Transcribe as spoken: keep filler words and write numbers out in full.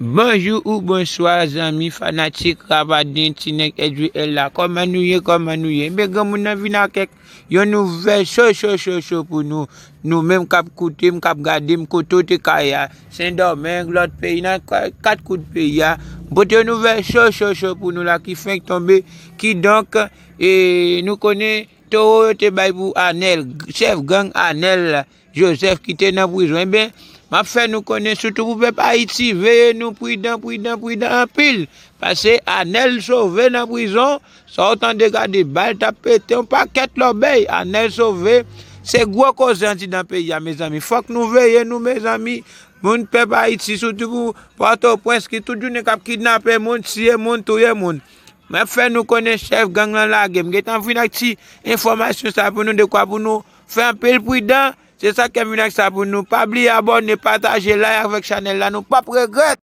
Bonjou ou bonswa, zanmi fanatik Rapaden, ti nèg S V L la. Kòman nou ye, kòman nou ye? Enben, granmoun nan vin ak yon nouvèl cho, cho, cho, cho pou nou. Nou menm k ap koute m, k ap gade m, kote w te ka ye a, Sendomeng, lòt peyi, nan ka-, kat kout peyi a. M pote yon nouvèl cho, cho, cho pou nou la ki fenk tonbe. Kidonk, e, nou konnen towo yo te bay pou Anèl, chèf gang Anèl Joseph ki te nan prizon. Enben, m ap fè nou konnen, sitou pou pèp Ayiti, veye nou pridan, pridan, pridan anpil. Paske Anèl sove nan prizon, sa w tande, gade bal t ap pete, yon pakèt lòbèy. Anèl sove, se gwo koze anndidan peyi a, mezanmi. Fòk nou veye nou, mezanmi. Moun pèp Ayiti, sitou pou Pòtoprens, ki tout jounen k ap kidnape moun, tiye moun, touye moun. M ap fè nou konnen chèf gang lan lage. M gentan vin ak ti enfòmasyon sa pou nou, dekwa pou nou fè anpil pridan. Se sa k fè m vin ak sa pou nou. Pa bliye abòne, pataje, like avèk chanèl la. Nou p ap regrèt.